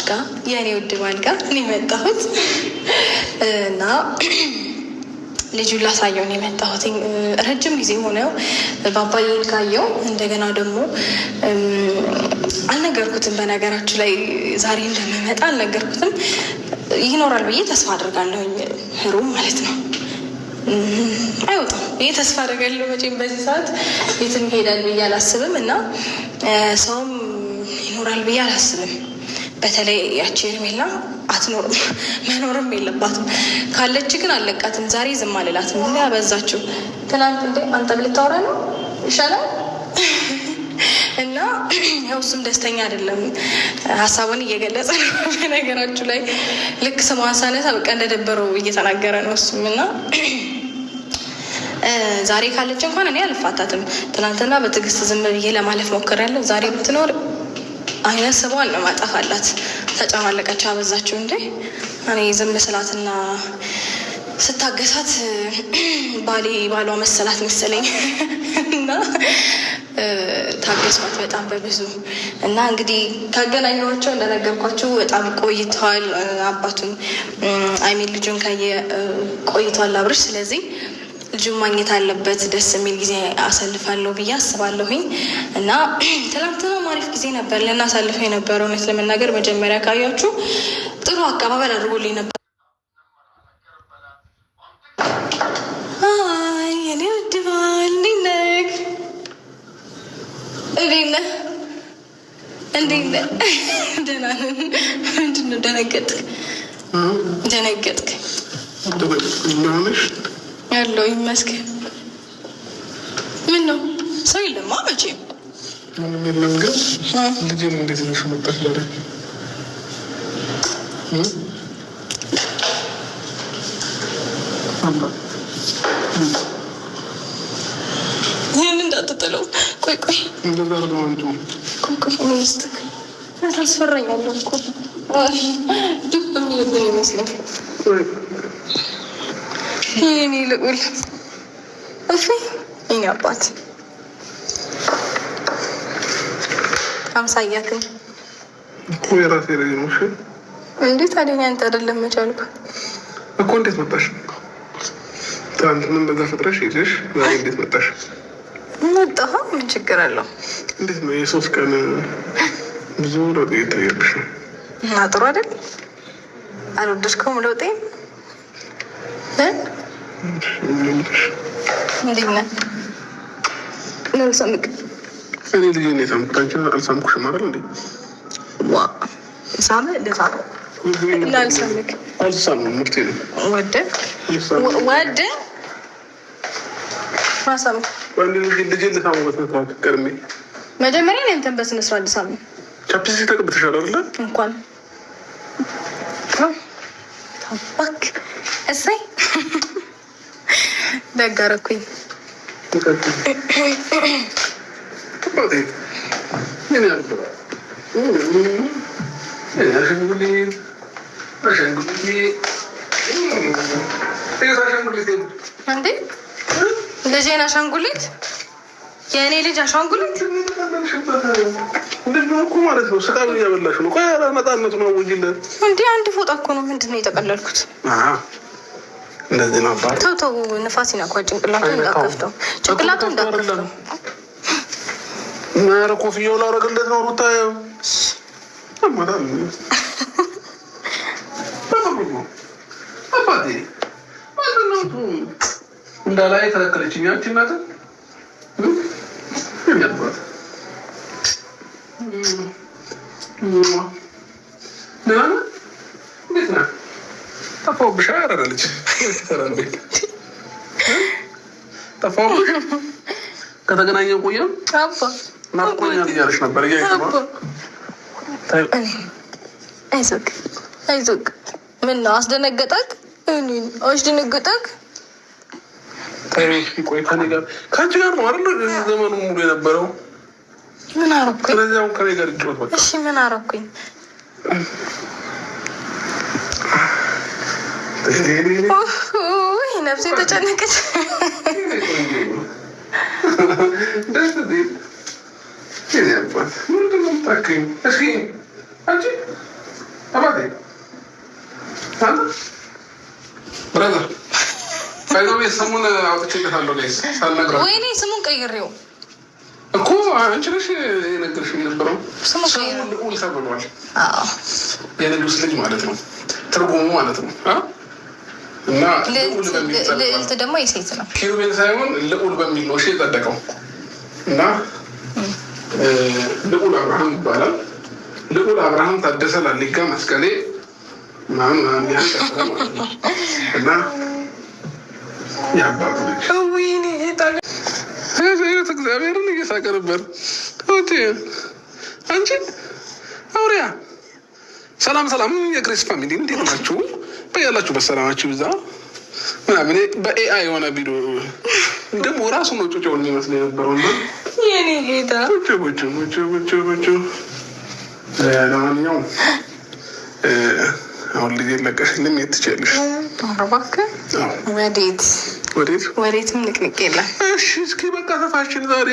አብርሽ ጋር የእኔ ውድ ባል ጋር እኔ የመጣሁት እና ልጁን ላሳየው ነው የመጣሁት። ረጅም ጊዜ ሆነው ባባዬን ካየው። እንደገና ደግሞ አልነገርኩትም። በነገራችሁ ላይ ዛሬ እንደምመጣ አልነገርኩትም። ይኖራል ብዬ ተስፋ አድርጋለሁኝ። ህሩም ማለት ነው አይወጣም ብዬ ተስፋ አድርጋለሁ። መቼም በዚህ ሰዓት የትም ይሄዳል ብዬ አላስብም እና ሰውም ይኖራል ብዬ አላስብም። በተለይ ያቺ ሄርሜላ አትኖርም፣ መኖርም የለባትም። ካለች ግን አለቃትም። ዛሬ ዝም አልላትም። እንዲ አበዛችው። ትናንት እንዴ አንተም ልታወራ ነው ይሻላል እና ያው እሱም ደስተኛ አይደለም፣ ሀሳቡን እየገለጸ ነው። በነገራችሁ ላይ ልክ ስሟን ሳነሳ በቃ እንደደበረው እየተናገረ ነው እሱም እና ዛሬ ካለች እንኳን እኔ አልፋታትም። ትናንትና በትዕግስት ዝም ብዬ ለማለፍ ሞክሬያለሁ። ዛሬ ብትኖር አይነ ስቧን ነው ማጠፋላት። ተጨማለቀች፣ አበዛችው እንዴ። እኔ ዝም ስላትና ስታገሳት ባሌ ባሏ መሰላት መሰለኝ እና ታገሷት በጣም በብዙ እና እንግዲህ ካገናኘኋቸው እንደነገርኳቸው በጣም ቆይተዋል። አባቱን አይሚን ልጁን ካየ ቆይተዋል አብርሽ። ስለዚህ ልጁን ማግኘት አለበት። ደስ የሚል ጊዜ አሳልፋለሁ ብዬ አስባለሁኝ እና ትናንትና አሪፍ ጊዜ ነበር ልናሳልፈው የነበረው። እውነት ለመናገር መጀመሪያ ካያችሁ ጥሩ አቀባበል አድርጎልኝ ነበር። አይ የኔ ውድ ባል እንዴት ነህ? እንዴት ነህ? እንዴት ነህ? ደህና ነን። ምንድን ነው ደነገጥክ? ደነገጥክ? ያለው ይመስገን። ምን ነው ሰው የለማ መቼም ምንም የለም። ግን ልጄን እንዴት ይዘሽ መጣሽ ዛሬ? ይህን እንዳትጥለው። ቆይ ቆይ ቆይ ቆይ ሚኒስትክ ታስፈራኛለህ እኮ ዱብ የሚልብን ይመስላል። የኔ ልዑል እሺ፣ የኔ አባት አምሳያክን እኮ የራሴ ልጅ ነው። እሺ እንዴት ታዲያ አንተ አይደለም መቻልኩ እኮ እንዴት መጣሽ? ትናንትና እንደዛ ፈጥረሽ ይዘሽ ዛሬ እንዴት መጣሽ? መጣሁ። ምን ችግር አለው? እንዴት ነው የሶስት ቀን ብዙ ለውጥ እየታየብሽ ነው። እና ጥሩ አይደል? አልወደድከውም ለውጤ? እንዴት ነህ? ልሳምክ እኔ ልጄን ነው የሳምኩት፣ አንቺን አልሳምኩሽም አይደል እንዴ? ዋ ሳመ ልሳም እና ልሳምክ አልሳምም። ምርቴ ነው ወደ ወደ ማሳምክ ልጄን ልሳመው በስነ ስርዓት ቀድሜ መጀመሪያ እኔ አንተን በስነ ስርዓት ልሳም። Chapstick ተቀብተሻል አይደለ? እንኳን ታባክ እሰይ ደግ አደረኩኝ። እንዴ ልጄን አሻንጉሊት የእኔ ልጅ አሻንጉሊት እኮ ማለት ነው። ስቃሉ እያበላሽ ነው። ቆይ ነፃነቱ ነው ወጂለት እንዴ አንድ ፎጣ እኮ ነው። ምንድን ነው የጠቀለልኩት? እንደዚህ ነው። አባት ተው ተው፣ ንፋስ ይነኳል። ጭንቅላቱ እንዳከፍተው፣ ጭንቅላቱ እንዳከፍተው። ኧረ ኮፍያው ላደርግለት ነው። ሩታ አባቴ እንዳላይ የተለከለችኝ አንቺ እናት የሚያባት እንዴት ነህ? ጠፋሁብሽ። አረዳለች ጠፋሁብሽ። ከተገናኘን ቆየን። ናፍቆኛል እያለሽ ነበር። አይዞህ አይዞህ። ምን ነው አስደነገጠክ? እኔን አስደነገጠክ? ቆይ ከእኔ ጋር ከአንቺ ጋር ነው አይደል ዘመኑ ሙሉ የነበረው? ምን አደረኩኝ? ስለዚህ አሁን ከእኔ ጋር ይጫወት በቃ። እሺ ምን አደረኩኝ? ነፍሴ ተጨነቀች። አባቴ brother ስሙን አውጥቼለታለሁ guys ሳልነግረው። ወይኔ ስሙን ቀይሬው እኮ አንቺ ነሽ የነገርሽኝ የነበረው። ስሙ ልዑል ተብሏል። የንጉስ ልጅ ማለት ነው ትርጉሙ ማለት ነው። እና ልዕልት ደግሞ የሴት ነው። ኪሩቤል ሳይሆን ልዑል በሚል ነው እሺ የጸደቀው። እና ልዑል አብርሃም ይባላል። ልዑል አብርሃም ታደሰ ላሊጋ መስቀሌ ምናምን ምናምን ያህል ማለት ነው። እና የአባቱ ልጅ እግዚአብሔርን እየሳቀ ነበር። አንቺ አውሪያ። ሰላም ሰላም፣ የግሬስ family እንዴት ናችሁ? በያላችሁ በሰላማችሁ ብዛ ምናምን በ AI የሆነ ቪዲዮ ደግሞ ራሱ ነው ጩጬውን የሚመስል የነበረው እና የኔ ጌታ ቁጭ ቁጭ ቁጭ ቁጭ። ለማንኛውም አሁን ልጅ ለቀሽልኝ የት ትችያለሽ? ኧረ እባክህ ወዴት ወዴት ወዴትም ንቅንቅ የለም። እሺ እስኪ በቃ ተፋችን ዛሬ።